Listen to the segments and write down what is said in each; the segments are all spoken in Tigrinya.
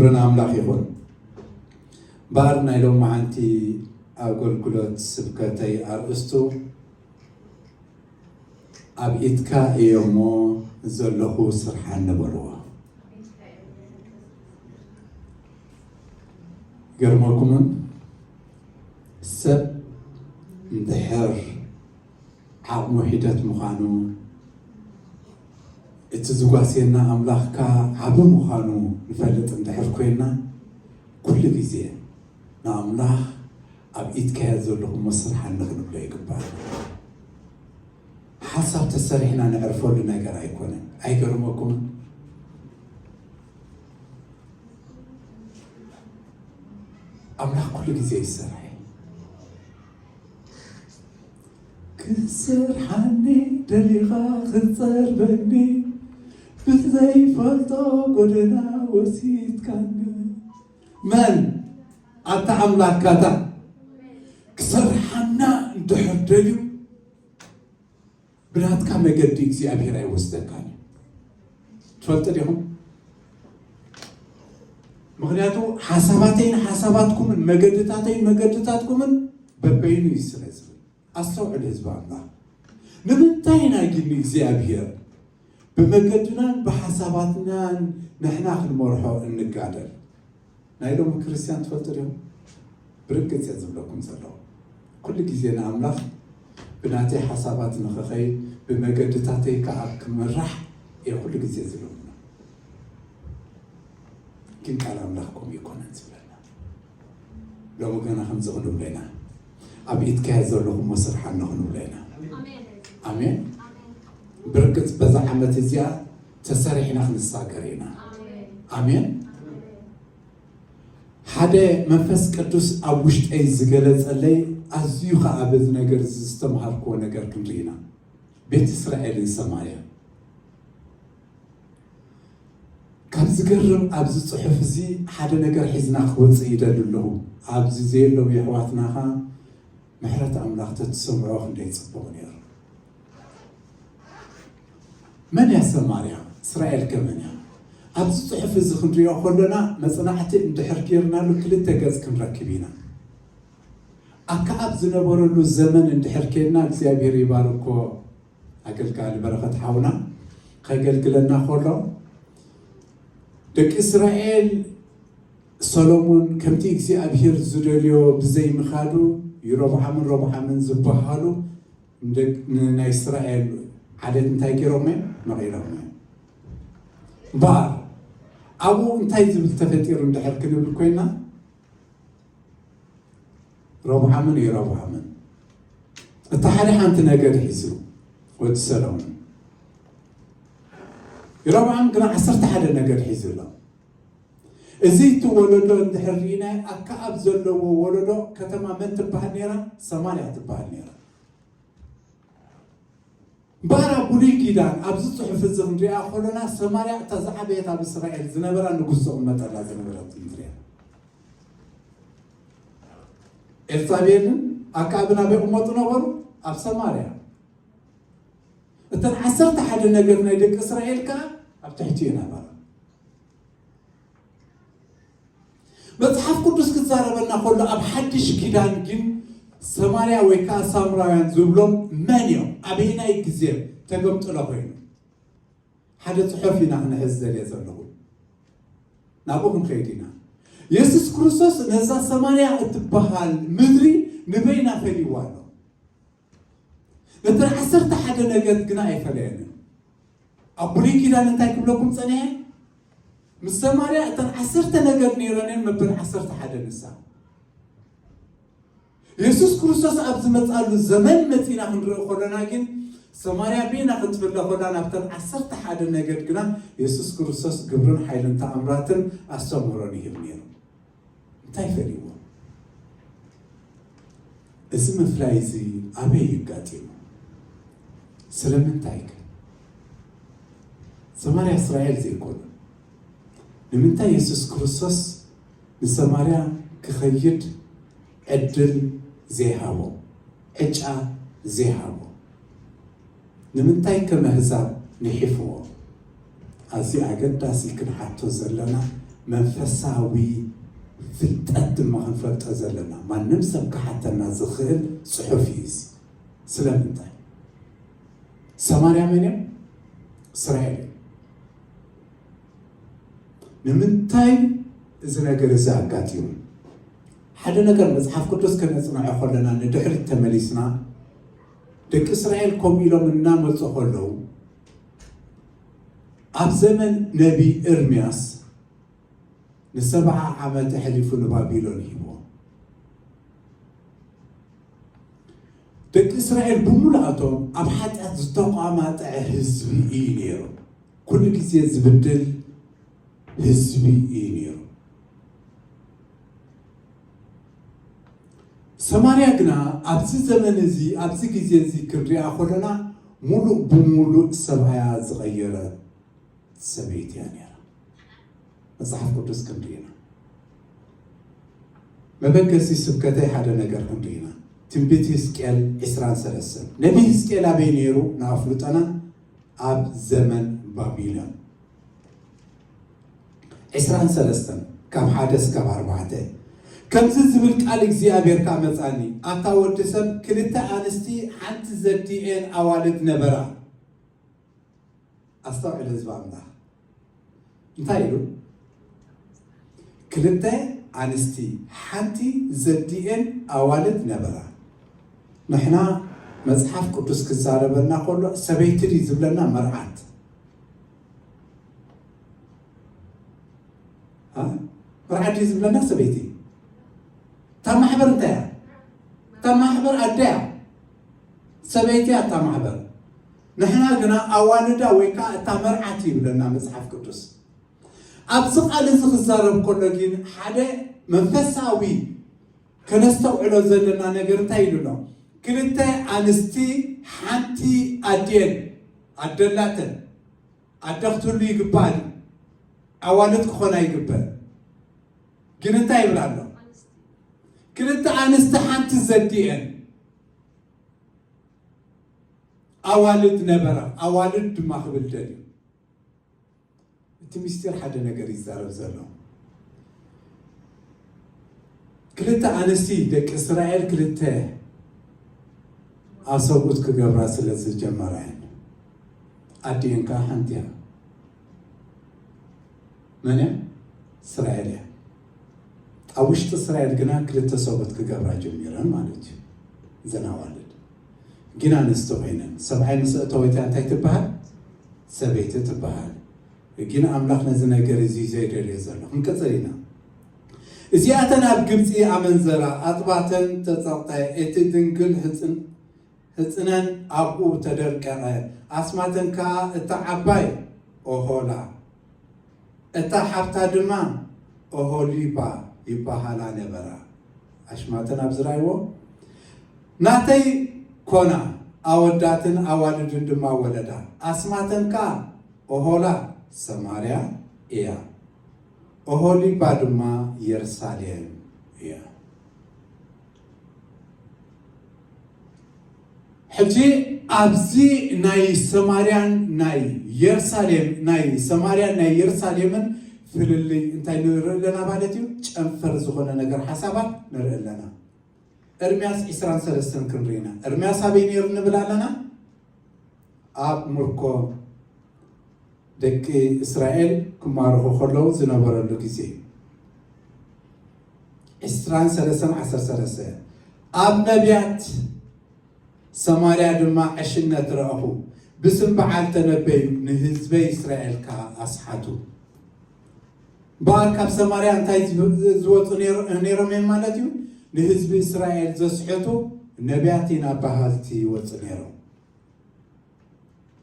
ክብሪ ንኣምላኽ ይኹን። እምበኣር ናይ ሎማዓንቲ ኣገልግሎት ስብከተይ ኣርእስቱ ኣብ ኢድካ እየ እሞ ዘለኹ ስርሓኒ በልዎ። ገርመኩምን ሰብ እንድሕር ዓቕሙ ሒደት ምዃኑ፣ እቲ ዝጓስየና ኣምላኽካ ዓቢ ምዃኑ ንፈልጥ እንድሕር ኮይና፣ ኩሉ ግዜ ንኣምላኽ ኣብ ኢድካዮ ዘለኹ መስርሓኒ ክንብሎ ይግባእ። ሓሳብ ተሰሪሕና ንዕርፈሉ ነገር ኣይኮነን። ኣይገርመኩምን? ኣምላኽ ኩሉ ግዜ ይሰርሕ። ክትሰርሓኒ ደሊኻ ክትጸርበኒ፣ ብዘይፈልጦ ጎደና ወሲድካኒ። መን? ኣታ ኣምላኽካ። እታ ክሰርሓና እንድሕር ደልዩ፣ ብናትካ መገዲ እግዚኣብሔር ኣይወስደካን እዩ። ትፈልጡ ዲኹም? ምኽንያቱ ሓሳባተይን ሓሳባትኩምን መገድታተይን መገድታትኩምን በበይኑ እዩ ስለ ዝብል። ኣስተውዕል ህዝቢ ኣምላኽ። ንምንታይ ኢና ግን እግዚኣብሔር ብመገድናን ብሓሳባትናን ንሕና ክንመርሖ እንጋደል? ናይ ሎሚ ክርስትያን ትፈልጡ ዲኹም? ብርግጽ እየ ዝብለኩም ዘለኹ። ኩሉ ግዜ ንኣምላኽ ብናተይ ሓሳባት ንኽኸይድ፣ ብመገድታተይ ከኣ ክምራሕ እየ ኩሉ ግዜ ዝልምኖ። ግን ቃል ኣምላኽ ከምኡ ኣይኮነን ዝብለና። ሎሚ ገና ከምዚ ክንብሎ ኢና። ኣብ ኢድካ ዘለኹ እሞ ስርሓኒ ክንብሎ ኢና። ኣሜን። ኣሜን። ብርግጽ በዛ ዓመት እዚኣ ተሰሪሕና ክንሳገር ኢና። ኣሜን። ኣሜን። ሓደ መንፈስ ቅዱስ ኣብ ውሽጠይ ዝገለጸለይ፣ ኣዝዩ ኸኣ በዚ ነገር እዚ ዝተምሃርክዎ ነገር ክንርኢ ኢና። ቤት እስራኤልን ሰማርያን። ካብ ዝገርም ኣብዚ ጽሑፍ እዚ ሓደ ነገር ሒዝና ክወጽእ ይደሊ ኣለኹ። ኣብዚ ዘየለዉ የሕዋትና ኸኣ ምሕረት ኣምላኽ ተትሰምዖ ክንደይ ጽቡቕ ነይሩ። መን እያ ሰማርያ? እስራኤል ከ መን እያ? ኣብዚ ጽሑፍ እዚ ክንሪኦ ከለና መጽናዕቲ እንድሕር ጌርናሉ ክልተ ገጽ ክንረክብ ኢና። ኣከኣብ ዝነበረሉ ዘመን እንድሕር ኬድና እግዚኣብሔር ይባርኮ ኣገልጋሊ በረኸት ሓውና ከገልግለና ከሎ ደቂ እስራኤል ሰሎሞን ከምቲ እግዚኣብሔር ዝደልዮ ብዘይምኻዱ ይሮብዓምን ሮብዓምን ዝበሃሉ ንደቅ-፣ ንናይ እስራኤል ዓሌት እንታይ ገይሮም እዮም? መቒሎም እዮም። እምበኣር ኣብኡ እንታይ ዝብል ተፈጢሩ እንድሕር ክንብል ኮይና፣ ሮብዓምን ኢሮብዓምን እቲ ሓደ ሓንቲ ነገድ ሒዙ ወዲ ሰሎሞን፣ ኢሮብዓም ግና ዓሰርተ ሓደ ነገድ ሒዙ ኣሎ። እዚ እቲ ወለዶ እንድሕር ርኢና ኣከኣብ ዘለዎ ወለዶ ከተማ መን ትበሃል ነይራ? ሰማርያ ትበሃል ነይራ። እምበኣር ኣብ ብሉይ ኪዳን ኣብዚ ጽሑፍ እዚ ክንሪኣ ከሎና ሰማርያ እታ ዝዓበየት ኣብ እስራኤል ዝነበራ ንጉስ ዝቕመጠላ ዝነበረት ምድሪ እያ። ኤልዛቤልን ኣከኣብን ኣበይ ይቕመጡ ነበሩ? ኣብ ሰማርያ። እተን ዓሰርተ ሓደ ነገድ ናይ ደቂ እስራኤል ከኣ ኣብ ትሕቲ እዩ ነበራ። መጽሓፍ ቅዱስ ክዛረበና ከሎ ኣብ ሓድሽ ኪዳን ግን ሰማርያ ወይ ከኣ ሳምራውያን ዝብሎም መን እዮም? ኣበየናይ ግዜ ተገምጥሎ ኮይኑ? ሓደ ጽሑፍ ኢና ክንሕዝ ዘልየ ዘለኹ። ናብኡ ክንከይድ ኢና። የሱስ ክርስቶስ ነዛ ሰማርያ እትበሃል ምድሪ ንበይና ፈልይዋ ኣሎ። ነተን ዓሰርተ ሓደ ነገድ ግና ኣይፈለየንን። ኣብ ብሉይ ኪዳን እንታይ ክብለኩም ጸኒሐ? ምስ ሰማርያ እተን ዓሰርተ ነገድ ነይረን እየን፣ መበል ዓሰርተ ሓደ ንሳ። የሱስ ክርስቶስ ኣብ ዝመጻሉ ዘመን መጺና ክንርኢ ከለና ግን ሰማርያ በይና ክትፍለ ከላ ናብተን ዓሰርተ ሓደ ነገድ ግና የሱስ ክርስቶስ ግብርን ሓይልን ተኣምራትን ኣስተምህሮን ይህብ ነይሩ። እንታይ ፈልይዎ? እዚ ምፍላይ እዚ ኣበይ እዩ ኣጋጢሙ? ስለምንታይ ከ? ሰማርያ እስራኤል ዘይኮኑ። ንምንታይ የሱስ ክርስቶስ ንሰማርያ ክኸይድ ዕድል ዘይሃቦ? ዕጫ ዘይሃቦ? ንምንታይ ከም ኣህዛብ ንሒፍዎ? ኣዝዩ ኣገዳሲ ክንሓቶ ዘለና መንፈሳዊ ፍልጠት ድማ ክንፈልጦ ዘለና፣ ማንም ሰብ ክሓተና ዝኽእል ጽሑፍ እዩ እዚ። ስለምንታይ? ሰማርያ መን እዮም? እስራኤል እዮም። ንምንታይ እዚ ነገር እዚ ኣጋጢሙ? ሓደ ነገር መጽሓፍ ቅዱስ ከነጽንዖ ከለና፣ ንድሕሪት ተመሊስና፣ ደቂ እስራኤል ከምኡ ኢሎም እናመጹ ከለዉ፣ ኣብ ዘመን ነቢ ኤርምያስ ንሰብዓ ዓመት ኣሕሊፉ ንባቢሎን ሂብዎ። ደቂ እስራኤል ብምሉኣቶም ኣብ ሓጢኣት ዝተቋማጠዐ ህዝቢ እዩ ነይሩ። ኩሉ ግዜ ዝብድል ህዝቢ እዩ ነይሩ። ሰማርያ ግና ኣብዚ ዘመን እዚ፣ ኣብዚ ግዜ እዚ ክንሪኣ ከለና፣ ሙሉእ ብሙሉእ ሰብኣያ ዝቐየረት ሰበይቲ እያ ነይራ። መጽሓፍ ቅዱስ ክንርኢ ኢና። መበገሲ ስብከተይ ሓደ ነገር ክንርኢ ኢና። ትንቢት ህዝቅኤል ዕስራን ሰለስተን። ነቢ ህዝቅኤል ኣበይ ነይሩ? ንኣፍልጦና ኣብ ዘመን ባቢሎን። ዕስራን ሰለስተን ካብ ሓደ እስካብ ኣርባዕተ። ከምዚ ዝብል ቃል እግዚኣብሔር ከኣ መጻኒ፣ ኣታ ወዲ ሰብ፣ ክልተ ኣንስቲ ሓንቲ ዘዲኤን ኣዋልድ ነበራ። ኣስተውዕል ህዝቢ ኣምላኽ። እንታይ ኢሉ? ክልተ ኣንስቲ ሓንቲ ዘዲኤን ኣዋልድ ነበራ። ንሕና መጽሓፍ ቅዱስ ክዛረበና ከሎ ሰበይቲ ድዩ ዝብለና? መርዓት። አ? መርዓት ድዩ ዝብለና? ሰበይቲ። እታ ማሕበር እንታይ እያ? እታ ማሕበር ኣደ እያ። ሰበይቲ እያ እታ ማሕበር። ንሕና ግና ኣዋልዳ ወይ ከዓ እታ መርዓት ይብለና መጽሓፍ ቅዱስ። ኣብዚ ቃል እዚ ክዛረብ ከሎ ግን ሓደ መንፈሳዊ ከነስተውዕሎ ዘለና ነገር እንታይ ኢሉ ኣሎ? ክልተ ኣንስቲ ሓንቲ ኣዴን ኣደላተን። ኣደ ክትህሉ ይግባእ እዩ። ኣዋልድ ክኾና ይግበእ። ግን እንታይ ይብል ኣሎ? ክልተ ኣንስቲ ሓንቲ ዘዲኤን ኣዋልድ ነበራ። ኣዋልድ ድማ ክብል ደልዩ። እቲ ምስጢር ሓደ ነገር ይዛረብ ዘሎ። ክልተ ኣንስቲ ደቂ እስራኤል ክልተ ኣሰብኡት ክገብራ ስለ ዝጀመራ እየን። ኣዲኤን ከዓ ሓንቲ እያ። መን እያ? እስራኤል እያ። ኣብ ውሽጢ እስራኤል ግና ክልተ ሰብኡት ክገብራ ጀሚረን ማለት እዩ። እዘን ኣዋልድ ግን ኣንስቲ ኮይነን። ሰብኣይ ምስ ኣእተወ እቲኣ እንታይ ትበሃል? ሰበይቲ ትበሃል። ግን ኣምላኽ ነዚ ነገር እዚ ዘይደልዮ ዘሎ። ክንቅጽል ኢና። እዚኣተን ኣብ ግብጺ ኣመንዘራ፣ ኣጥባተን ተጸቕጠ፣ እቲ ድንግል ህጽን-፣ ህጽነን ኣብኡ ተደርቀቐ። ኣስማተን ከኣ እታ ዓባይ ኦሆላ፣ እታ ሓብታ ድማ ኦሆሊባ ይበሃላ ነበራ። ኣሽማተን ኣብ ዝረኣይዎ፣ ናተይ ኮና፣ ኣወዳትን ኣዋልድን ድማ ወለዳ። ኣስማተን ከኣ ኦሆላ ሰማርያ እያ፣ ኦሆሊባ ድማ የሩሳሌም እያ። ሕጂ ኣብዚ ናይ ሰማርያን ናይ የሩሳሌም፣ ናይ ሰማርያን ናይ የሩሳሌምን ፍልልይ እንታይ ንርኢ ኣለና ማለት እዩ? ጨንፈር ዝኾነ ነገር ሓሳባት ንርኢ ኣለና። ኤርምያስ ዕስራን ሰለስተን ክንርኢ ኢና። ኤርምያስ ኣበይ ነይሩ ንብል ኣለና? ኣብ ምርኮ ደቂ እስራኤል ክማረኹ ከለዉ ዝነበረሉ ግዜ። ዕስራን ሰለስተን ዓሰርተ ሰለስተ። ኣብ ነቢያት ሰማርያ ድማ ዕሽነት ረኣኹ፣ ብስም በዓል ተነበዩ፣ ንህዝበይ እስራኤል ከኣ ኣስሓቱ። እምበኣር ካብ ሰማርያ እንታይ ዝብ-፣ ዝወጹ ነይሮ-፣ ነይሮም እዮም ማለት እዩ? ንህዝቢ እስራኤል ዘስሕቱ ነቢያት ኢና በሃልቲ ይወጹ ነይሮም።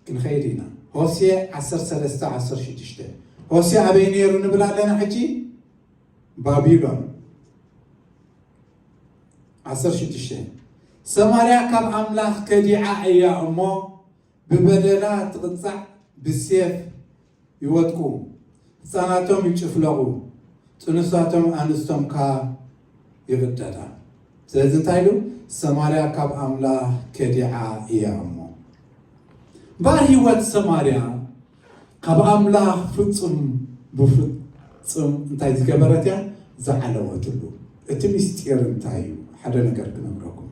ክንኸይድ ኢና። ሆሴዕ ዓሰርተ ሰለስተ ዓሰርተ ሽዱሽተ። ሆሴዕ ኣበይ ነይሩ ንብል ኣለና ሕጂ? ባቢሎን። ዓሰርተ ሽዱሽተ። ሰማርያ ካብ ኣምላኽ ከዲዓ እያ እሞ፣ ብበደላ ትቕጻዕ፣ ብሴፍ ይወድቁ፣ ህጻናቶም ይጭፍለቑ፣ ጥኑሳቶም ኣንስቶም ከኣ ይቕደዳ። ስለዚ እንታይ ኢሉ? ሰማርያ ካብ ኣምላኽ ከዲዓ እያ እሞ። እምበኣር ህይወት ሰማርያ ካብ ኣምላኽ ፍጹም ብፍ-፣ ጽም እንታይ ዝገበረት እያ? ዝዓለወትሉ። እቲ ምስጢር እንታይ እዩ? ሓደ ነገር ክነግረኩም።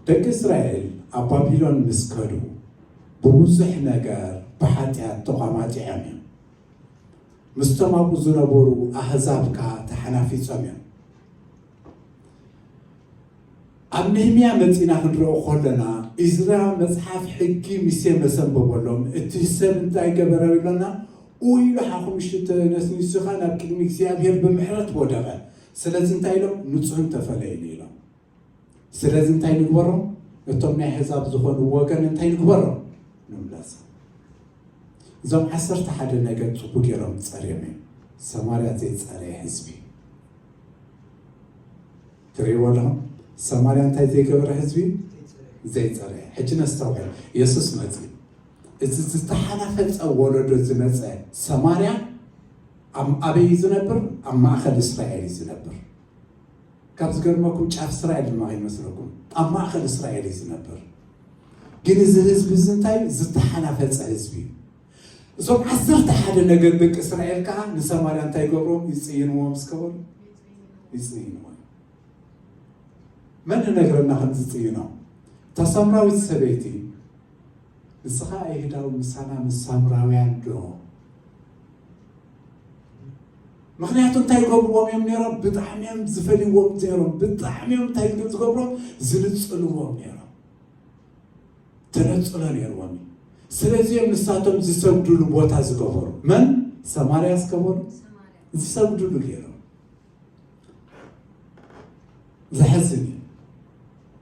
ደቂ እስራኤል ኣብ ባቢሎን ምስ ከዱ ብብዙሕ ነገር ብሓጢኣት ተቋማጢዖም እዮም። ምስቶም ኣብኡ ዝነበሩ ኣህዛብ ከኣ ተሓናፊጾም እዮም። ኣብ ነህምያ መጺና ክንረኦ ከለና፣ ኢዝራ መጽሓፍ ሕጊ ሙሴ መሰንበበሎም፣ እቲ ሰብ እንታይ ገበረ ኢሎና? ኡ ኢሉ ሓኹምሽቲ ተነስኒስኻ ናብ ቅድሚ እግዚኣብሔር ብምሕረት ወደቐ። ስለዚ እንታይ ኢሎም? ንጹህን ተፈለይን ኢሎም። ስለዚ እንታይ ንግበሮም? እቶም ናይ ኣህዛብ ዝኾኑ ወገን እንታይ ንግበሮም? ንምለሶም። እዞም ዓሰርተ ሓደ ነገድ ጽቡ ገይሮም ጸርዮም እዮም። ሰማርያ ዘይጸረየ ህዝቢ። ትርእይዎ ኣለኹም? ሰማርያ እንታይ ዘይገበረ ህዝቢ? ዘይጸረየ። ሕጂ ነስተውዕል። የሱስ መጺኡ። እዚ ዝተሓናፈጸ ወለዶ ዝመጸ ሰማርያ ኣብ፣ ኣበይ እዩ ዝነብር? ኣብ ማእከል እስራኤል እዩ ዝነብር። ካብ ዝገርመኩም ጫፍ እስራኤል ድማ ይመስለኩም። ኣብ ማእከል እስራኤል እዩ ዝነብር። ግን እዚ ህዝቢ እዚ እንታይ እዩ? ዝተሓናፈጸ ህዝቢ እዩ። እዞም ዓሰርተ ሓደ ነገድ ደቂ እስራኤል ከኣ ንሰማርያ እንታይ ይገብሮም? ይጽይንዎም እስከ በሉ። ይጽይንዎም። መን ንነግረና ከም ዝጽይኖም? እታ ሳምራዊት ሰበይቲ፣ ንስኻ ኣይሁዳዊ ምሳና ምስ ሳምራውያን ዶ? ምኽንያቱ እንታይ ይገብርዎም እዮም ነይሮም? ብጣዕሚ እዮም ዝፈልይዎም ነይሮም። ብጣዕሚ እዮም እንታይ ዝገብርዎም? ዝንጽልዎም ነይሮም። ተነጽሎ ነይርዎም እዩ። ስለዚ እዮም ንሳቶም ዝሰግዱሉ ቦታ ዝገበሩ። መን? ሰማርያ ዝገበሩ? ዝሰግዱሉ ገይሮም። ዘሕዝን እዩ።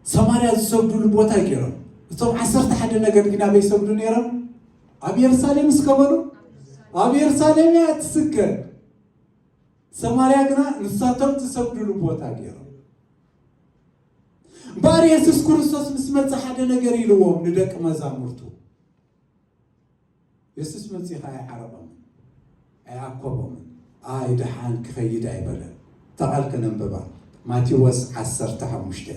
ሰማርያ ዝሰግዱሉ ቦታ ገይሮም። እቶም ዓሰርተ ሓደ ነገድ ግን ኣበይ ይሰግዱ ነይሮም? ኣብ የሩሳሌም እስከ በሉ። ኣብ የሩሳሌም እያ እትስገድ። ሰማርያ ግና ንሳቶም ዝሰግዱሉ ቦታ ገይሮም። እምበኣር የሱስ ክርስቶስ ምስ መጸ ሓደ ነገር ኢልዎም ንደቂ መዛሙርቱ። የሱስ መጺኡ ኸኣ ኣይዓረቐምን፣ ኣይኣኮቦምን፣ ኣይ ደሓን ክኸይድ ኣይበለን። እታ ቃል ከነንብባ። ማቴዎስ ዓሰርተ ሓሙሽተ።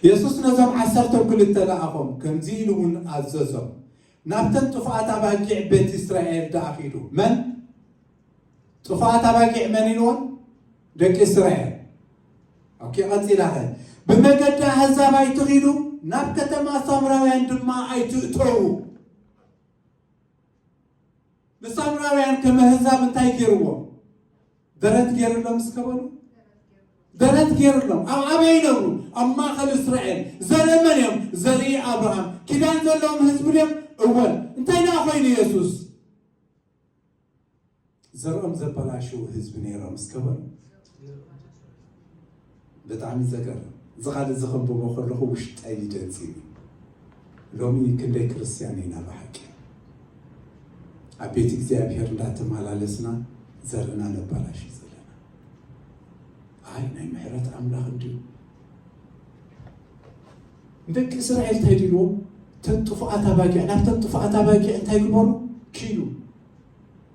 የሱስ ነዞም ዓሰርተ ክልተ ለኣኾም፣ ከምዚ ኢሉ እውን ኣዘዞም፣ ናብተን ጥፉኣት ኣባጊዕ ቤት እስራኤል ደኣ ኺዱ። መን? ጥፉኣት ኣባጊዕ መን ኢልዎም? ደቂ እስራኤል። ኦኬ፣ ቀጺላ ኸ? ብመገዲ ኣህዛብ ኣይትኺዱ፣ ናብ ከተማ ሳምራውያን ድማ ኣይትእተዉ። ንሳምራውያን ከም ኣህዛብ እንታይ ገይርዎም? ደረት ገይርሎም እስከ በሉ። ደረት ገይርሎም። ኣብ ኣበይ ይነብሩ? ኣብ ማእከል እስራኤል። ዘርኢ መን እዮም? ዘርኢ ኣብርሃም። ኪዳን ዘለዎም ህዝቢ ድዮም? እወን። እንታይ ደኣ ኮይኑ የሱስ? ዘርኦም ዘበላሽው ህዝቢ ነይሮም እስከ በሉ። ብጣዕሚ ዘገርም። እዚ ቃል እዚ ከንብቦ ከለኹ ውሽጠይ ይደንጽ እዩ። ሎሚ ክንደይ ክርስትያን ኢና ብሓቂ ኣብ ቤት እግዚኣብሔር እንዳተመላለስና ዘርእና ነበላሽ ዘለና? ኣይ ናይ ምሕረት ኣምላኽ እንድዩ። ንደቂ እስራኤል እንታይ ድልዎም? ተን ጥፉኣት ኣባጊዕ፣ ናብተን ጥፉኣት ኣባጊዕ እንታይ ግበሩ? ኪዱ።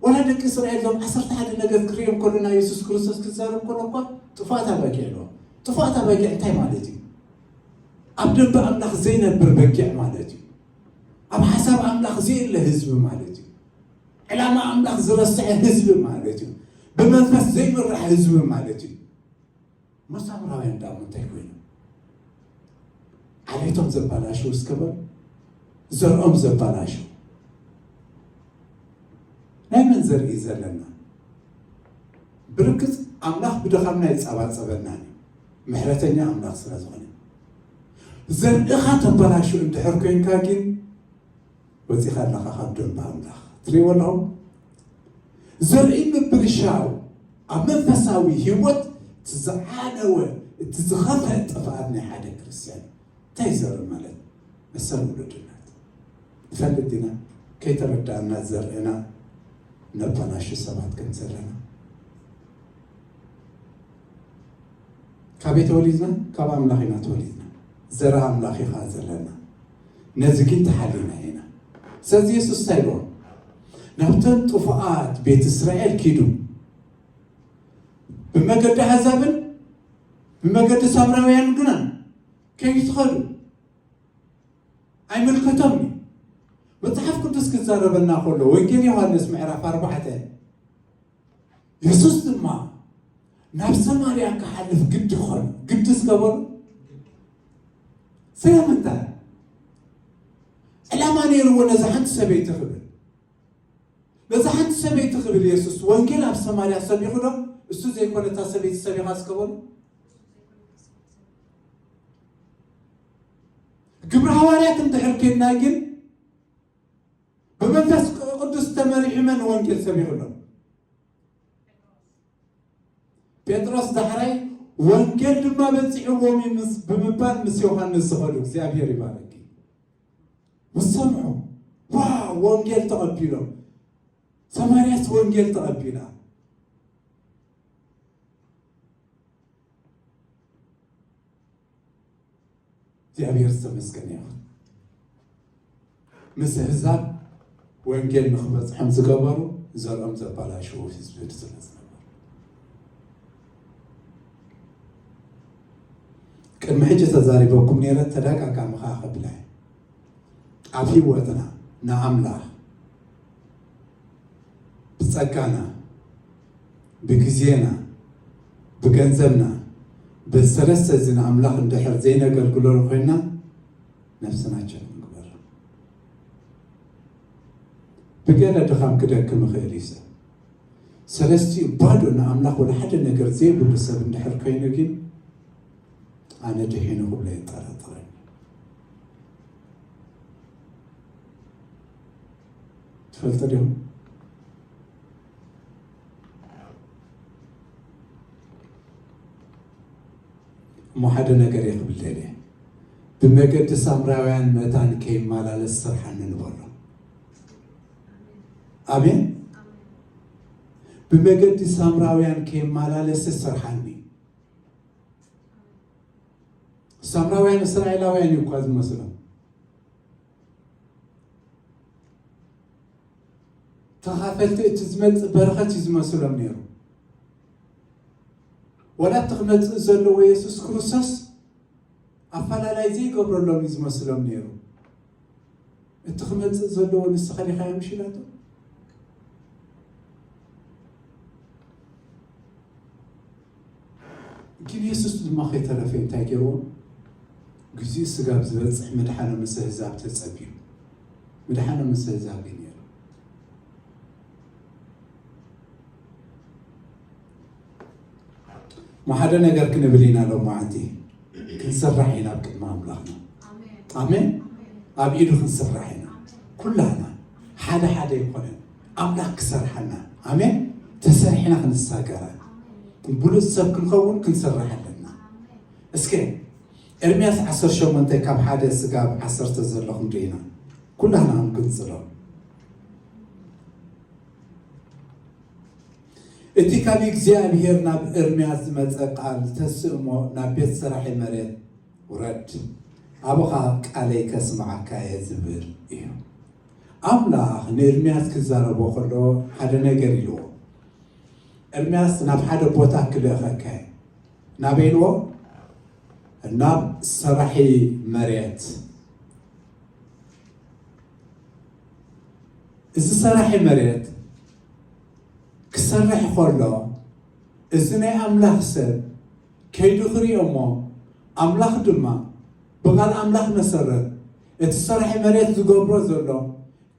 ወላ ደቂ እስራኤል እዞም ዓሰርተ ሓደ ነገድ ክርእዮም ከሎ ናይ የሱስ ክርስቶስ ክዛረብ ከሎ እኳ ጥፉኣት ኣባጊዕ ኣለዎም። ጥፉኣት ኣባጊዕ እንታይ ማለት እዩ? ኣብ ደንበ ኣምላኽ ዘይነብር በጊዕ ማለት እዩ። ኣብ ሓሳብ ኣምላኽ ዘየለ ህዝቢ ማለት እዩ። ዕላማ ኣምላኽ ዝረስዐ ህዝቢ ማለት እዩ። ብመንፈስ ዘይምራሕ ህዝቢ ማለት እዩ። መሳምራውያን ደኣ እንታይ ኮይኖም? ዓሌቶም ዘባላሽው እስከ በሉ፣ ዘርኦም ዘባላሽው። ናይ መን ዘርኢ ዘለና? ብርግጽ ኣምላኽ ብድኻምና ይጸባጸበና እዩ፣ ምሕረተኛ ኣምላኽ ስለ ዝኾነ። ዘርእኻ ተባላሽው እንድሕር ኮይንካ ግን ወጺኻ ኣለኻ ካብ ደንበ ኣምላኽ። ትርእይዎ ኣለኹም? ዘርኢ ምብልሻው ኣብ መንፈሳዊ ህይወት እቲ ዝዓነወ፣ እቲ ዝኸፍአ ጥፍኣት ናይ ሓደ ክርስትያን። እንታይ ዘርኢ ማለት? መሰል ውሉድነት። ንፈልጥ ዲና? ከይተረዳእና ዘርእና ነባላሹ ሰባት ከም ዘለና። ካበይ ተወሊድና? ካብ ኣምላኽ ኢና ተወሊድና። ዘርኢ ኣምላኽ እዩ ኸኣ ዘለና። ነዚ ግን ተሓሊና ኢና። ስለዚ የሱስ እንታይ ኢልዎም? ናብተን ጥፉኣት ቤት እስራኤል ኪዱ። ብመገዲ ኣሕዛብን ብመገዲ ሳምራውያን ግና ከይትኸዱ። ኣይምልከቶም እዩ። መጽሓፍ ቅዱስ ክዛረበና ከሎ፣ ወንጌል ዮሃንስ ምዕራፍ ኣርባዕተ የሱስ ድማ ናብ ሰማርያ ክሓልፍ ግዲ ኾነ። ግዲ ዝገበሩ ስለምንታይ? ዕላማ ነይርዎ ነዛ ሓንቲ ሰበይቲ ክብል። ነዛ ሓንቲ ሰበይቲ ክብል የሱስ ወንጌል ኣብ ሰማርያ ሰቢኹ ዶ? እሱ ዘይኮነ እታ ሰበይቲ ሰቢኻ ዝገበሩ? ግብረ ሃዋርያት እንድሕር ኬድና ግን ብመንፈስ ቅዱስ ተመሪሑ መን ወንጌል ሰቢኹ ኣሎ? ጴጥሮስ። ዳሕራይ ወንጌል ድማ በጺሕዎም እዩ ምስ ብምባል ምስ ዮሃንስ ዝኸዱ። እግዚኣብሔር ይባረክ። ምስ ሰምዑ ዋ ወንጌል ተቐቢሎም። ሰማርያስ ወንጌል ተቐቢላ። እግዚኣብሔር ዝተመስገነ ይኹን። ምስ ኣህዛብ ወንጌል ንኽበጽሖም ዝገበሩ ዘርኦም ዘባላሽዉ ህዝቢ ስለ ዝነበሩ። ቅድሚ ሕጂ ተዛሪበኩም ነይረ፣ ተደጋጋሚ ኸዓ ክብላ እየ። ኣብ ህይወትና ንኣምላኽ ብጸጋና፣ ብግዜና፣ ብገንዘብና፣ ብሰለስተ እዚ ንኣምላኽ እንድሕር ዘይነገልግለሉ ኮይንና፣ ነፍስና ቸክ ንግበር። ብገለ ድኻም ክደክም ይኽእል እዩ ሰብ። ሰለስቲኡ ባዶ ንኣምላኽ ወላ ሓደ ነገር ዘይብሉ ሰብ እንድሕር ኮይኑ ግን፣ ኣነ ድሒኑ ክብሎ የጠራጥረኒ። ትፈልጡ ዲኹም? እሞ ሓደ ነገር እየ ክብል ደልየ። ብመገዲ ሳምራውያን መታን ከይመላለስ ስርሓኒ ንበሎ። ኣሜን። ብመገዲ ሳምራውያን ከይመላለስ ስርሓኒ። ሳምራውያን እስራኤላውያን እዩ እኳ ዝመስሎም። ተኻፈልቲ እቲ ዝመጽእ በረኸት እዩ ዝመስሎም ነይሩ። ወላ እቲ ክመጽእ ዘለዎ የሱስ ክርስቶስ ኣፈላላይ ዘይገብረሎም እዩ ዝመስሎም ነይሩ። እቲ ክመጽእ ዘለዎ ንስኻ ዲኻ ምሽ ኢላቶ። ግን የሱስ ድማ ከይተረፈ እንታይ ገይርዎ? ግዚኡ ስጋብ ዝበጽሕ ምድሓኑ ምስ ኣህዛብ ተጸብዩ። ምድሓኑ ምስ ኣህዛብ እዩ ነይሩ። እሞ ሓደ ነገር ክንብል ኢና ሎማዓንቲ፣ ክንስራሕ ኢና ኣብ ቅድሚ ኣምላኽና። ኣሜን። ኣሜን። ኣብ ኢዱ ክንስራሕ ኢና። ኩላህና ሓደ ሓደ ኣይኮነን፣ ኣምላኽ ክሰርሓና። ኣሜን። ተሰሪሕና ክንሳገራ፣ ብሉጽ ሰብ ክንኸውን ክንስራሕ ኣለና። እስከ ኤርምያስ ዓሰርተ ሸሞንተ ካብ ሓደ ስጋብ ዓሰርተ ዘሎ ክንርኢ ኢና። ኩላህና ክንቅጽሎ። እቲ ካብ እግዚኣብሔር ናብ ኤርምያስ ዝመጸ ቃል ተስእሞ ናብ ቤት ሰራሒ መሬት ውረድ፣ ኣብኻ ቃለይ ከስምዓካ እየ ዝብል እዩ። ኣምላኽ ንኤርምያስ ክዛረቦ ከሎ ሓደ ነገር ኢልዎ። ኤርምያስ ናብ ሓደ ቦታ ክልእኸካ እየ። ናበይ ኢልዎ? ናብ ሰራሒ መሬት። እዚ ሰራሒ መሬት ክሰርሕ ከሎ፣ እዚ ናይ ኣምላኽ ሰብ ከይዱ ክሪኦ እሞ፣ ኣምላኽ ድማ ብቓል ኣምላኽ መሰረት እቲ ሰራሒ መሬት ዝገብሮ ዘሎ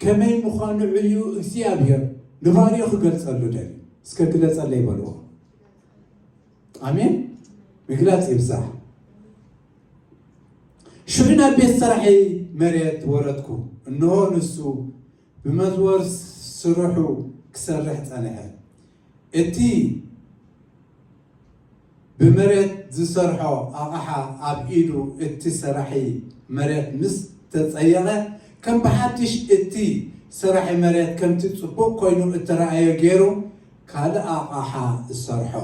ከመይ ምዃኑ ዕዩ እግዚኣብሔር ንባርዮ ክገልጸሉ ደልዩ። እስከ ግለጸለይ በልዎ። ኣሜን። ምግላጽ ይብዛሕ። ሽዑ ናብ ቤት ሰራሒ መሬት ወረድኩ። እንሆ ንሱ ብመዝወር ስርሑ ክሰርሕ ጸንሐ። እቲ ብመሬት ዝሰርሖ ኣቕሓ ኣብ ኢዱ እቲ ሰራሒ መሬት ምስ ተጸየቐ፣ ከም ብሓድሽ እቲ ሰራሒ መሬት ከምቲ ጽቡቕ ኮይኑ እተራእየ ገይሩ ካልእ ኣቕሓ ዝሰርሖ።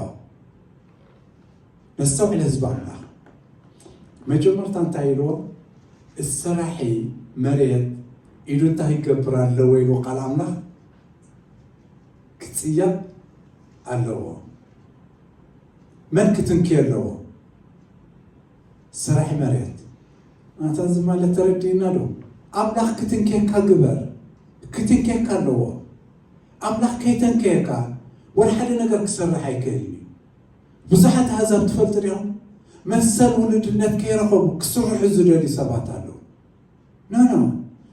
ነስተውዕል ህዝቢ ኣምላኽ። መጀመርታ እንታይ ኢልዎ? እዚ ሰራሒ መሬት ኢዱ እንታይ ይገብር ኣለዎ ኢልዎ ቃል ኣምላኽ? ክጽየቕ ኣለዎ። መን ክትንኪ ኣለዎ? ሰራሒ መሬት። ኣንታ እዚ ማለት ተረዲእና ዶ? ኣምላኽ ክትንኬካ ግበር። ክትንኬካ ኣለዎ። ኣምላኽ ከይተንከየካ ወላ ሓደ ነገር ክሰርሕ ኣይክእልን እዩ። ብዙሓት ኣህዛብ ትፈልጡ ዲኹም? መሰል ውሉድነት ከይረኸቡ ክስርሑ ዝደልዩ ሰባት ኣለዉ። ኖ ኖ፣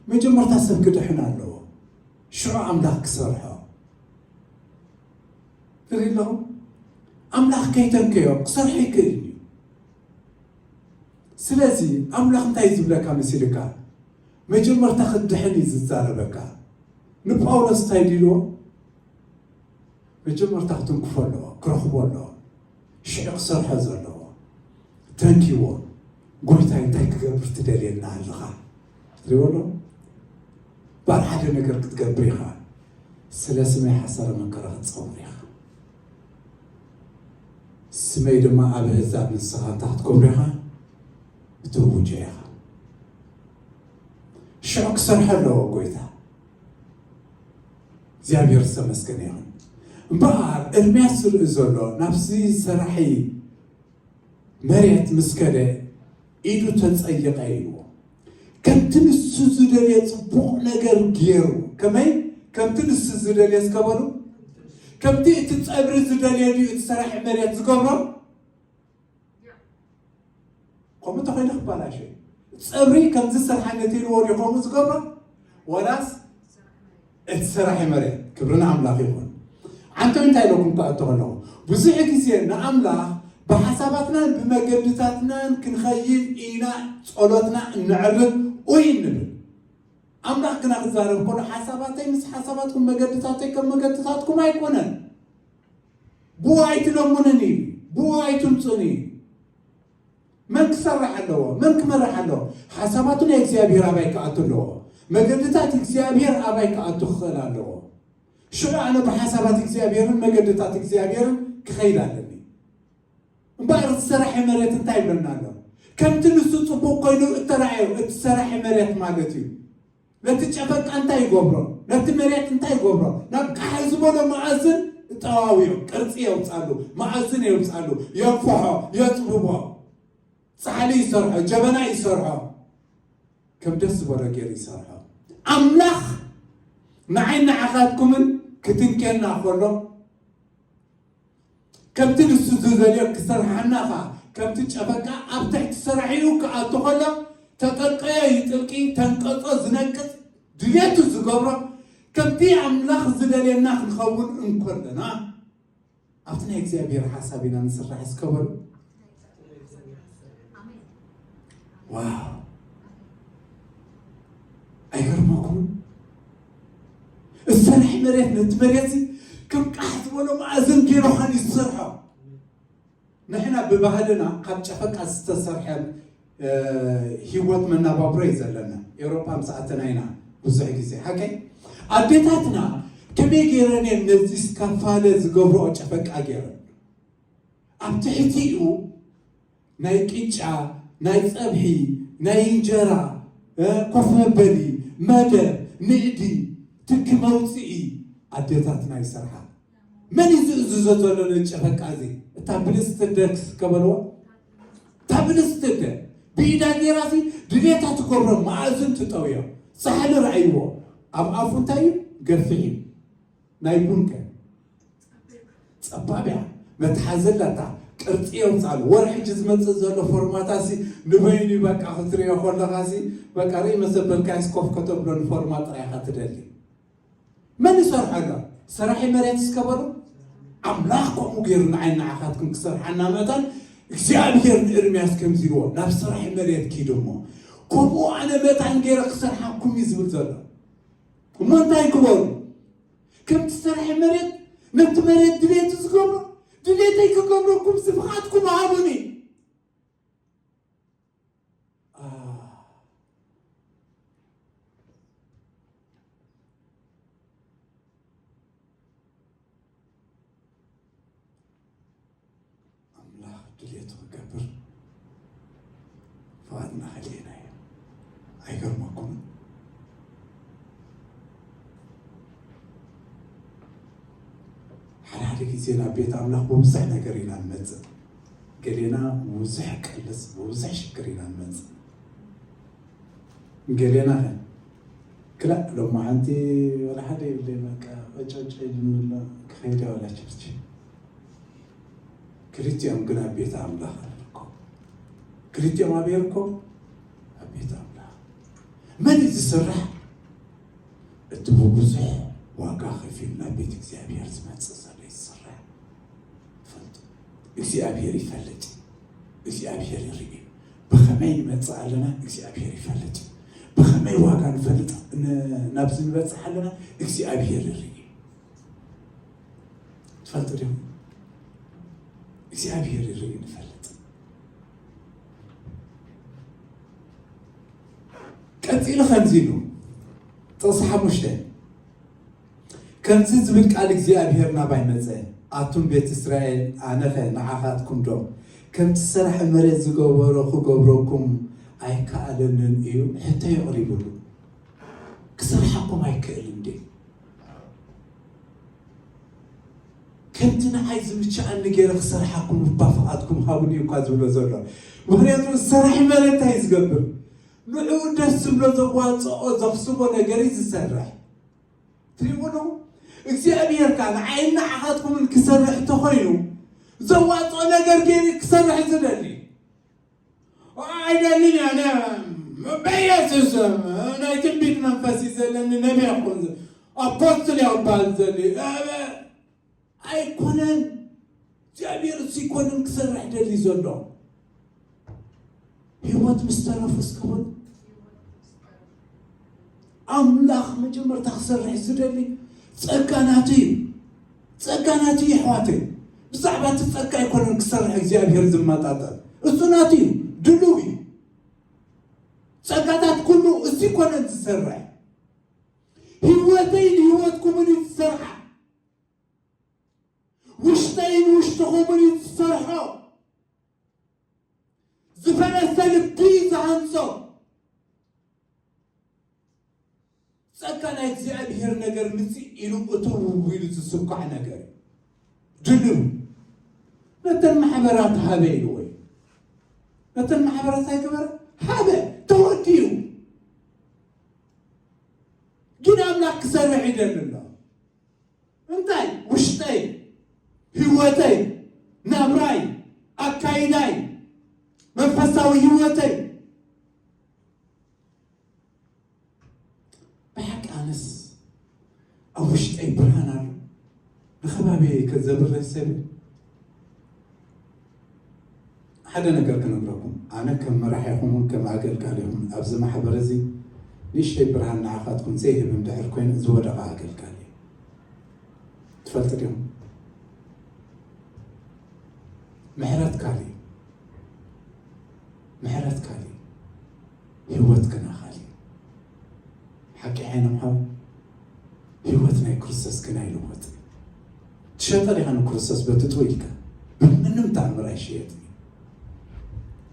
መጀመርታ ሰብ ክድሕን ኣለዎ፣ ሽዑ ኣምላኽ ክሰርሖ። ትርኢ ኣለኹም? ኣምላኽ ከይተንከዮ ክሰርሕ ይክእል እዩ። ስለዚ ኣምላኽ እንታይ ዝብለካ መሲልካ? መጀመርታ ክትድሕን እዩ ዝዛረበካ። ንጳውሎስ እንታይ ዲልዎ? መጀመርታ ክትንክፎ ኣለዎ፣ ክረኽቦ ኣለዎ፣ ሽዑ ክሰርሖ ዘለዎ። ተንኪዎ፣ ጎይታይ እንታይ ክገብር ትደልየና ኣለኻ? ትሪእዎ ኣለኹም? ባር ሓደ ነገር ክትገብር ኢኻ። ስለ ስመይ ሓሳረ መከራ ክትጸውር ኢኻ። ስመይ ድማ ኣብ ኣህዛብ ንስኻ እንታይ ክትገብር ኢኻ? ክትእውጆ ኢኻ። ሽዑ ክሰርሖ ኣለዎ ጎይታ። እግዚኣብሔር ዝተመስገነ ይኹን። እምበኣር ኤርምያስ ዝርኢ ዘሎ ናብዚ ሰራሒ መሬት ምስ ከደ ኢዱ ተጸይቐ ኢልዎ። ከምቲ ንሱ ዝደልዮ ጽቡቕ ነገር ገይሩ። ከመይ? ከምቲ ንሱ ዝደልዮ እስከ በሉ። ከምቲ እቲ ጸብሪ ዝደልዮ ድዩ እቲ ሰራሒ መሬት ዝገብሮ? ከምኡ እንተኾይኑ ክበላሸ እዩ። ጸብሪ ከምዚ ስርሓ ነቲልዎ ድዩ ከምኡ ዝገብሮ? ወላስ እቲ ሰራሒ መሬት? ክብሪ ንኣምላኽ ይኹን። ዓንተው እንታይ ኢለኩም ክኣቱ ከለኹ፣ ብዙሕ ግዜ ንኣምላኽ ብሓሳባትናን ብመገድታትናን ክንኸይድ ኢና ጸሎትና እነዕርግ ኡይ እንብል። ኣምላኽ ግና ክዛረብ ከሎ ሓሳባተይ ምስ ሓሳባትኩም መገድታተይ ከም መገድታትኩም ኣይኮነን። ብኡ ኣይትለምኑን እዩ፣ ብኡ ኣይትምጹን እዩ። መን ክሰርሕ ኣለዎ? መን ክመርሕ ኣለዎ? ሓሳባቱ ናይ እግዚኣብሔር ኣባይ ክኣቱ ኣለዎ። መገድታት እግዚኣብሔር ኣባይ ክኣቱ ክኽእል ኣለዎ። ሽዑ ኣነ ብሓሳባት እግዚኣብሔርን መገድታት እግዚኣብሔርን ክኸይድ ኣለኒ። እምበኣር እቲ ሰራሒ መሬት እንታይ ይብለና ኣሎ? ከምቲ ንሱ ጽቡቕ ኮይኑ እተራእዮ እቲ ሰራሒ መሬት ማለት እዩ። ነቲ ጨፈቃ እንታይ ይገብሮ? ነቲ መሬት እንታይ ይገብሮ? ናብ ቃሕ ዝበሎ መኣዝን እጠዋውዮ፣ ቅርጺ የውጻሉ፣ መኣዝን የውጻሉ፣ የንፍሖ፣ የጽብቦ፣ ጻሕሊ ይሰርሖ፣ ጀበና ይሰርሖ፣ ከም ደስ ዝበሎ ገይሩ ይሰርሖ። ኣምላኽ ንዓይ ንዓኻትኩምን ክትንኬና ከሎ ከምቲ ንሱ ዝደልዮ ክሰርሓና ኸኣ፣ ከምቲ ጨፈቃ ኣብ ትሕቲ ሰራሒኡ ክኣቱ ኸሎ፣ ተጠልቀዮ ይጥልቂ፣ ተንቀጾ ዝነቅጽ፣ ድሌቱ ዝገብሮ፣ ከምቲ ኣምላኽ ዝደልየና ክንኸውን እንከለና፣ ኣብቲ ናይ እግዚኣብሔር ሓሳብ ኢና ንስራሕ እስከ በሉ። ዋው! ኣይገርመኩምን? እዚ ሰራሒ መሬት ነቲ መሬት እዚ ከም ቃሕ ዝበሎ መኣዝን ገይሩ ኸን እዩ ዝሰርሖ። ንሕና ብባህልና ካብ ጨፈቃ ዝተሰርሐ፣ እ፣ ህይወት መናባብሮ እዩ ዘለና። ኤውሮጳ ምስ ኣተና ኢና ብዙሕ ግዜ። ሓቀይ? ኣዴታትና ከመይ ገይረን እየን ነዚ ስካፋለ ዝገብርኦ ጨፈቃ ገይረን? ኣብ ትሕቲኡ ናይ ቅጫ፣ ናይ ጸብሒ፣ ናይ እንጀራ፣ እ፣ ኮፍ መበሊ፣ መደብ፣ ንእዲ፣ ትኪ መውጽኢ ኣዴታትና ይሰርሓ። መን እዩ ዝእዝዞ ዘሎ ነጨፈቃ እዚ? እታ ብልጽቲ ደክስ ከበልዎ? እታ ብልጽቲ ደ ብኢዳ ጌራ እዚ ድሌታ ትገብሮ መኣዝን ትጠውዮ። ሳሕሊ ረኣይዎ። ኣብ ኣፉ እንታይ እዩ? ገፊሕ እዩ። ናይ ቡን ከ? ጸባብ እያ። መትሓዚ ኣለታ። ቅርጺ የውጻሉ። ወር ሕጂ ዝመጽእ ዘሎ ፎርማታ ሲ ንበይኑ እዩ በቃ ክትሪኦ ከለኻ ሲ በቃ ርኢ መሰበልካ ይስኮፍ ከተብሎ ንፎርማ ጥራይ ኢኻ ትደሊ። መን ይሰርሖ ኣሎ? ሰራሒ መሬት እስከ በሉ። ኣምላኽ ከምኡ ገይሩ ንዓይ ንዓኻትኩም ክሰርሓና መታን እግዚኣብሔር ንኤርምያስ ከምዚ ኢልዎ፣ ናብ ሰራሒ መሬት ኪድ እሞ ከምኡ ኣነ መታን ገይረ ክሰርሓኩም እዩ ዝብል ዘሎ። እሞ እንታይ ግበሩ? ከምቲ ሰራሒ መሬት ነቲ መሬት ድሌቱ ዝገብሮ፣ ድሌተይ ክገብረኩም እዚ ፍቓድኩም ሃቡኒ። ኣ፣ ኣምላኽ ድሌቱ ክገብር ፍቓድና ከሊእና እዩ። ኣይገርመኩምን? ሓደ ሓደ ግዜ ናብ ቤት ኣምላኽ ብብዙሕ ነገር ኢና ንመጽእ። ገሌና ብብዙሕ ቅልስ፣ ብብዙሕ ሽግር ኢና ንመጽእ። ገሌና ኸ ክላእ ሎማዓንቲ ዋላ ሓደ የብለይ፣ በቃ ቀጨጨ ኢሉኒ ኣሎ፣ ክኸይድ እየ ዋላ ቸርች። ክልቲኦም ግን ኣብ ቤት ኣምላኽ ኣለኩም። ክልቲኦም ኣበይ ይርከቡ? ኣብ ቤት ኣምላኽ። መን እዩ ዝስራሕ? እቲ ብብዙሕ ዋጋ ከፊሉ ናብ ቤት እግዚኣብሔር ዝመጽእ ዘሎ እዩ ዝስራሕ። ፈልጡ። እግዚኣብሔር ይፈልጥ። እግዚኣብሔር ይርኢ። ብኸመይ ንመጽእ ኣለና እግዚኣብሔር ይፈልጥ። ብኸመይ ዋጋ ንፈልጥ ን-፣ ናብዚ ንበጽሕ ኣለና እግዚኣብሔር ይርኢ። ትፈልጡ ዲኹም? እግዚኣብሔር ይርኢ ንፈልጥ። ቀጺሉ ከምዚ ኢሉ፣ ጥቕሲ ሓሙሽተ፣ ከምዚ ዝብል ቃል እግዚኣብሔር ናባይ መጸ፣ ኣቱም ቤት እስራኤል፣ ኣነኸ ንዓኻትኩም ዶ ከምቲ ሰራሒ መሬት ዝገበሮ ክገብረኩም ኣይከኣለንን እዩ? ሕቶ የቕሪብሉ። ክሰርሓኩም ኣይክእልን ድዩ? ከምቲ ንዓይ ዝምችኣኒ ገይረ ክሰርሓኩም እባ ፍቓድኩም ሃቡኒ እዩ እኳ ዝብሎ ዘሎ። ምኽንያቱ ሰራሒ መሬት እንታይ እዩ ዝገብር? ንዕኡ ደስ ዝብሎ ዘዋፅኦ ዘኽስቦ ነገር እዩ ዝሰርሕ። ትሪእዎ ዶ? እግዚኣብሔር ከኣ ንዓይን ንዓኻትኩምን ክሰርሕ እንተኾይኑ ዘዋፅኦ ነገር ገይሩ ክሰርሕ ዝደሊ ኣይደልን እየ። ኣነ በኢየሱስ ናይ ትንቢት መንፈስ እዩ ዘለኒ፣ ነቢይ እኹን ኣፖስትል እየ ክበሃል ዝደሊ። ኣይኮነን። እግዚኣብሔር እሱ ይኮንን ክሰርሕ ደሊ ዘሎ። ህይወት ምስ ተረፉ እስከ በሉ። ኣምላኽ መጀመርታ ክሰርሕ ዝደሊ ጸጋ ናቱ እዩ። ጸጋ ናቱ እዩ፣ ኣሕዋተይ። ብዛዕባ እቲ ጸጋ ኣይኮነን ክሰርሕ እግዚኣብሔር ዝመጣጠር። እሱ ናቱ እዩ፣ ድሉው እዩ። ጸጋታት ኩሉ እሱ ይኮነን ዝሰርሕ። ህይወተይ ንህይወትኩምን እዩ ዝሰርሓ። ውሽጠይ ንውሽጥኹምን እዩ ዝሰርሖ። ዝፈረሰ ልቢ ዝሃንጾ። ጸጋ ናይ እግዚኣብሔር ነገር ምጽእ ኢሉ እትው ኢሉ ዝስኳዕ ነገር እዩ። ድልው ነተን ማሕበራት ሃበ ኢልዎ እዩ። ነተን ማሕበራት ኣይገበረ፣ ሃበ፣ ተወዲኡ። ግን ኣምላኽ ክሰርሕ ይደሊ ኣሎ። እንታይ? ውሽጠይ፣ ህይወተይ፣ ናብራይ፣ ኣካይዳይ፣ መንፈሳዊ ህይወተይ። ብሓቂ ኣነስ ኣብ ውሽጠይ ብርሃን ኣሎ። ንኸባቢየይ ከዘብርህ ሰብ ሓደ ነገር ክነግረኩም። ኣነ ከም መራሒኹምን ከም ኣገልጋሊኹምን ኣብዚ ማሕበር እዚ ንእሽተይ ብርሃን ንዓኻትኩም ዘይህብ እንድሕር ኮይነ ዝወደቐ ኣገልጋሊ እየ። ትፈልጡ ዲኹም? ምሕረት ካልእ እዩ። ምሕረት ካልእ እዩ። ህይወት ግና ካልእ እዩ። ሓቂ ዓይኖም ሓው፣ ህይወት ናይ ክርስቶስ ግና ይልወጥ። ትሸጠ ዲኻ ንክርስቶስ በቲ ጥው ኢልካ? ብምንም ተኣምር ኣይሽየጥን እዩ።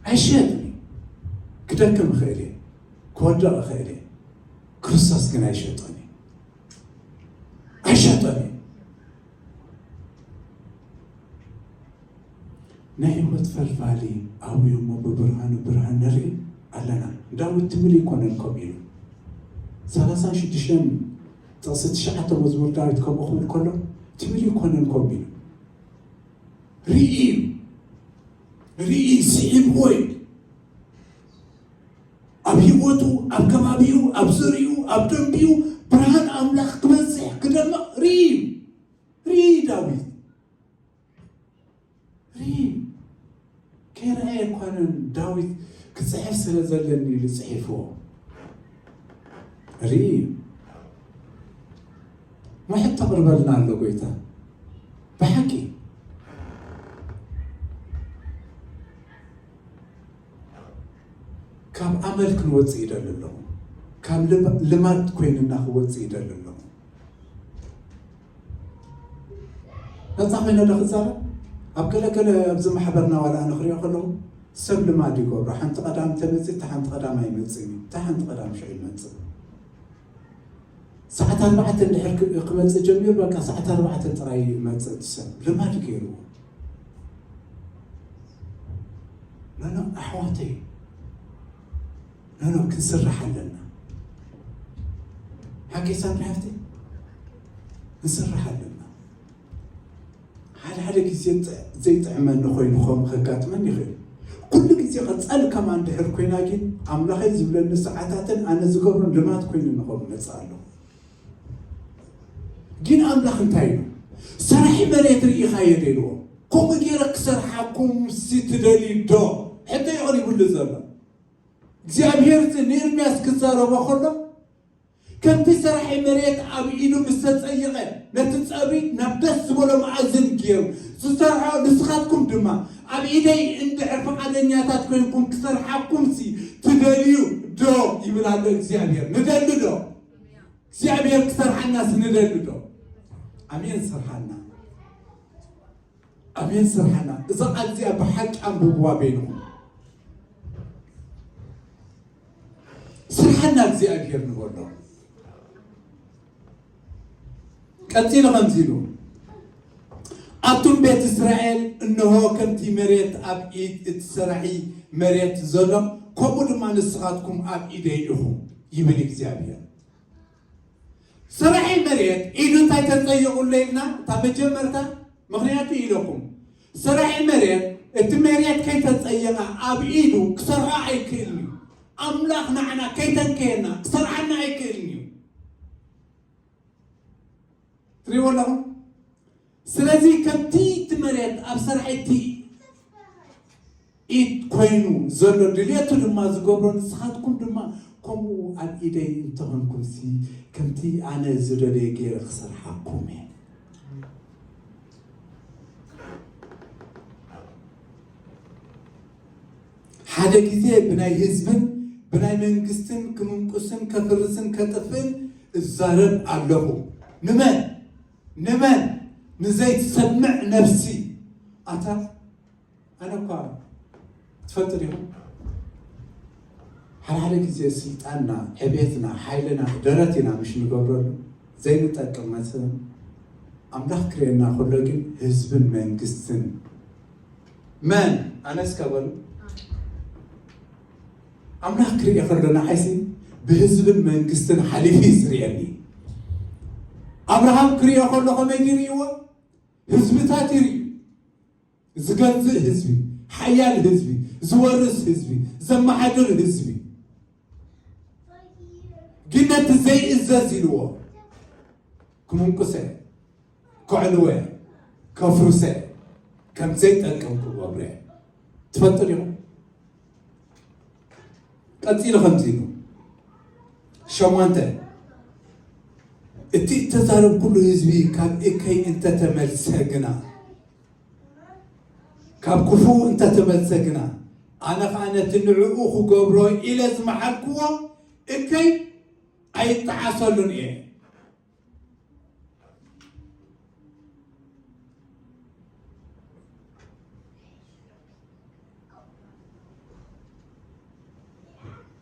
ኣይሽየጥን እዩ። ክደክም እኽእል እየ፣ ክወድቕ እኽእል እየ። ክርስቶስ ግን ኣይሸጦን እዩ። ኣይሸጦን እዩ። ናይ ህይወት ፈልፋሊ ኣብኡ እሞ ብብርሃኑ ብርሃን ንርኢ ኣለና። ዳዊት ትም ኢሉ ኣይኮነን ከምኡ ኢሉ። ሰላሳን ሽዱሽተን ጥቕሲ ትሽዓተ መዝሙር ዳዊት ከምኡ ክብል ከሎ ትም ኢሉ ኣይኮነን ከምኡ ኢሉ። ርኢ እዩ። ርኢ ስዒብዎ እዩ። ኣብ ህይወቱ፣ ኣብ ከባቢኡ፣ ኣብ ዙርይኡ፣ ኣብ ደንቢኡ ብርሃን ኣምላኽ ክበዝሕ ክደምቕ ርኢ እዩ። ርኢ ዳዊት። ርኢ። ከይረኣየ ኣይኮነን ዳዊት ክጽሕፍ ስለ ዘለኒ ኢሉ ጽሒፍዎ። ርኢ። ምሕት ተቕርበልና ኣሎ ጎይታ። ብሓቂ ካብ ኣመል ክንወጽእ ይደሊ ኣለኹ። ካብ ልማ-፣ ልማድ ኮይንና ክወጽእ ይደሊ ኣለኹ። ነጻ ኮይነ ዶ ክዛረብ? ኣብ ገለ ገለ ኣብዚ ማሕበርና ዋላ ኣነ ክሪኦ ከለኹ ሰብ ልማድ ይገብሮ። ሓንቲ ቀዳም ተመጽእ፣ እታ ሓንቲ ቀዳም ኣይመጽእን እዩ። እታ ሓንቲ ቀዳም ሽዑ ይመጽእ። ሰዓት ኣርባዕተ እንድሕር ክ-፣ ክመጽእ ጀሚሩ፣ በቃ ሰዓት ኣርባዕተ ጥራይ ይመጽእ እቲ ሰብ። ልማድ ገይርዎ። ኖ፣ ኖ፣ ኣሕዋተይ፣ ኖ፣ ኖ፣ ክንስራሕ ኣለና። ጌሳን ሓፍቲ ንስራሕ ኣለና። ሓደ ሓደ ግዜ ጥ- ዘይጥዕመኒ ኮይኑ ከም ከጋጥመኒ ይኽእል። ኩሉ ግዜ ቀጻሊ ከምኣ እንድሕር ኮይና ግን ኣምላኸይ ዝብለኒ ሰዓታትን ኣነ ዝገብሮን ልማድ ኮይኑ ንኸም መጽእ ኣለኹ። ግን ኣምላኽ እንታይ ኢሉ? ሰራሒ መሬት ርኢኻዮ ዶ ኢልዎ? ከምኡ ገይረ ክሰርሓኩም ሲ ትደልዩ ዶ? ሕቶ ይቕሪብሉ ዘሎ እግዚኣብሔር እዚ ንኤርምያስ ክዛረቦ ከሎ ከምቲ ሰራሒ መሬት ኣብ ኢዱ ምስ ተጸየቐ ነቲ ጸብሪ ናብ ደስ ዝበሎ መኣዝን ገይሩ ዝሰርሖ ንስኻትኩም ድማ ኣብ ኢደይ እንድሕር ፍቓደኛታት ኮይንኩም ክሰርሓኩም ሲ ትደልዩ ዶ ይብል ኣሎ እግዚኣብሔር። ንደሊ ዶ እግዚኣብሔር ክሰርሓና ሲ ንደሊ ዶ? ኣሜን። ሰርሓና ኣሜን። ስርሓና እዛ ቃል እዚኣ ብሓቂ ኣንብብዋ በይንኹም። ስርሓና እግዚኣብሔር ንበሎ። ቀጺሉ ከምዚ ኢሉ ኣቱም ቤት እስራኤል እንሆ ከምቲ መሬት ኣብ ኢድ እቲ ሰራሒ መሬት ዘሎ ከምኡ ድማ ንስኻትኩም ኣብ ኢደይ ኢኹም ይብል እግዚኣብሔር። ሰራሒ መሬት ኢዱ እንታይ ተጸይቑሎ ኢልና እታ መጀመርታ ምኽንያቱ ኢለኩም ሰራሒ መሬት እቲ መሬት ከይተጸየቐ ኣብ ኢዱ ክሰርሖ ኣይክእልን እዩ። ኣምላኽ ንዓና ከይተንከየና ክሰርሓና ኣይክእልን እዩ። ትሪእዎ ኣለኹም? ስለዚ ከምቲ እቲ መሬት ኣብ ሰራሒ እቲ ኢድ ኮይኑ ዘሎ ድልየቱ ድማ ዝገብሮ ንስኻትኩም ድማ ከምኡ ኣብ ኢደይ እንተኾንኩም ሲ ከምቲ ኣነ ዝደለየ ገይረ ክሰርሓኩም እየ። ሓደ ግዜ ብናይ ህዝብን ብናይ መንግስትን ክምንቁስን ከፍርስን ከጥፍእን እዛረብ ኣለኹ። ንመን ንመን ንዘይትሰምዕ ነፍሲ ኣታ ኣነ እኳ ትፈልጡ ዲኹም ሓደ ሓደ ግዜ ስልጣንና ዕቤትና ሓይልና ደረት ኢና ምሽ ንገብረሉ ዘይንጠቅም መስለን ኣምላኽ ክርእየና ከሎ ግን ህዝብን መንግስትን መን ኣነስ ከበሉ ኣምላኽ ክርእየ ከሎ ንዓይሲ ብህዝብን መንግስትን ሓሊፉ እዩ ዝርእየኒ። ኣብርሃም ክርእዮ ከሎ ከመይ ይርእይዎ? ህዝብታት ይርእዩ። ዝገዝእ ህዝቢ፣ ሓያል ህዝቢ፣ ዝወርስ ህዝቢ፣ ዘመሓድር ህዝቢ። ግን ነቲ ዘይእዘዝ ኢልዎ ክምንቁሰ፣ ከዕንወ፣ ከፍርሰ፣ ከም ዘይጠቅም ክገብረ ትፈልጡ ዲኹም? ቀጺሉ ከምዚ ኢሉ ሸሞንተ እቲ እተዛረብ ኩሉ ህዝቢ ካብ እከይ እንተተመልሰ ግና ካብ ክፉ እንተተመልሰ ግና ኣነ ኸዓ ነቲ ንዕኡ ክገብሮ ኢለ ዝመሓልክዎ እከይ ኣይጠዓሰሉን እየ።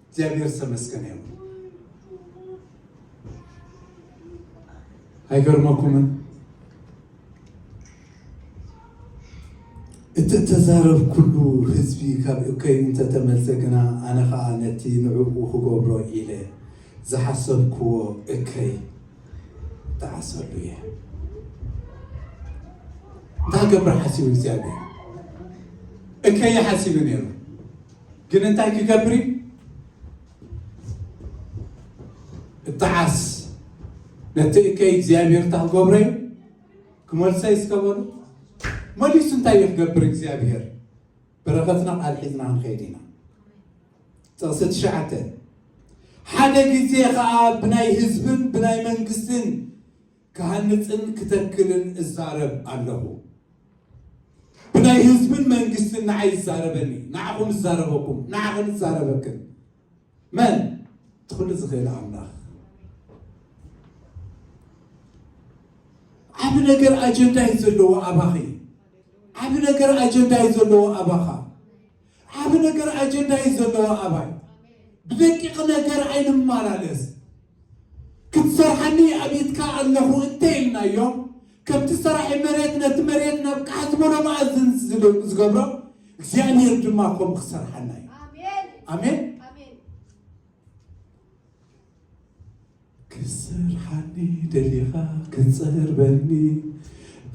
እግዚኣብሔር ዝተመስገነ ይኹን። ኣይገርመኩምን? እቲ እተዛረብ ኩሉ ህዝቢ ካብ እከይ እንተተመልሰ ግና ኣነ ኸዓ ነቲ ንዕኡ ክገብሮ ኢለ ዝሓሰብክዎ እከይ እጠዓሰሉ እየ። እንታይ ክገብር ሓሲቡ እግዚኣብሔር? እከይ ሓሲቡ ነይሩ። ግን እንታይ ክገብር እዩ? እጠዓስ ነቲ እከይ እግዚኣብሔር እንታይ ክገብሮ እዩ? ክመልሰ እዩ እስከ በሉ። መሊሱ እንታይ እዩ ክገብር እግዚኣብሔር? በረኸትና ቃል ሒዝና ክንኸይድ ኢና። ጥቕሲ ትሽዓተ ሓደ ግዜ ኸዓ ብናይ ህዝብን ብናይ መንግስትን ክሃንፅን ክተክልን እዛረብ ኣለኹ። ብናይ ህዝብን መንግስትን ንዓይ ይዛረበኒ፣ ንዓኹም እዛረበኩም፣ ንዓኽን እዛረበክን። መን? እቲ ኩሉ ዝኽእል ኣምላኽ። ዓቢ ነገር ኣጀንዳ እዩ ዘለዎ ኣባኺ። ዓቢ ነገር ኣጀንዳ እዩ ዘለዎ ኣባኻ። ዓቢ ነገር ኣጀንዳ እዩ ዘለዎ ኣባይ። ብደቂቕ ነገር ኣይንመላለስ። ክትሰርሓኒ ኣብ ኢድካ ኣለኹ እንተ ኢልናዮ፣ ከምቲ ሰራሒ መሬት ነቲ መሬት ናብ ቃሕ ዝበሎ መኣዝን ዝገብሮ፣ እግዚኣብሔር ድማ ከምኡ ክሰርሓና እዩ። ኣሜን። ኣሜን። ኣሜን። ክትሰርሓኒ ደሊኻ ክትጸርበኒ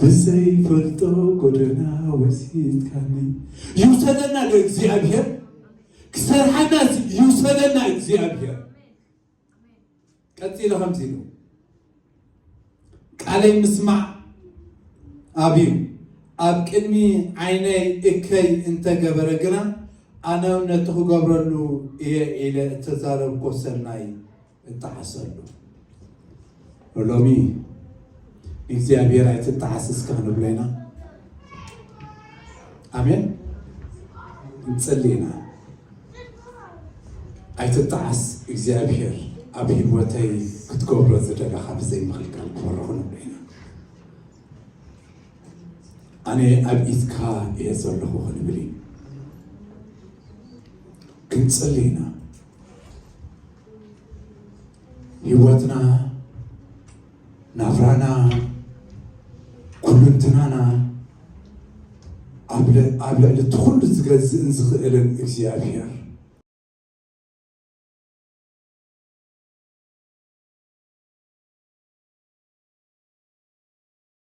ብዘይፈልጦ ጎደና ወሲድካኒ። ይውሰደና ዶ እግዚኣብሔር? ክሰርሓና ይውሰደና እግዚኣብሔር። ቀጺሉ ከምዚ ኢሉ፣ ቃለይ ምስማዕ ኣብዩ ኣብ ቅድሚ ዓይነይ እከይ እንተገበረ ግና፣ ኣነ እውን ነቲ ክገብረሉ እየ ኢለ እተዛረብኮ ሰናይ እጠዓሰሉ። ሎሚ እግዚኣብሔር ኣይትጠዓስ እስከ ክንብሎ ኢና። ኣሜን። ንጸሊ ኢና። ኣይትጠዓስ እግዚኣብሔር ኣብ ህይወተይ ክትገብሮ ዝደለኻ ብዘይ ምኽልካል ክበሮ ክንብሎ ኢና። ኣነ ኣብ ኢድካ እየ ዘለኹ ክንብል እዩ። ክንጸሊ ኢና። ህይወትና፣ ናብራና፣ ኩልንትናና ኣብ ል- ኣብ ልዕሊ እቲ ኩሉ ዝገዝእን ዝኽእልን እግዚኣብሔር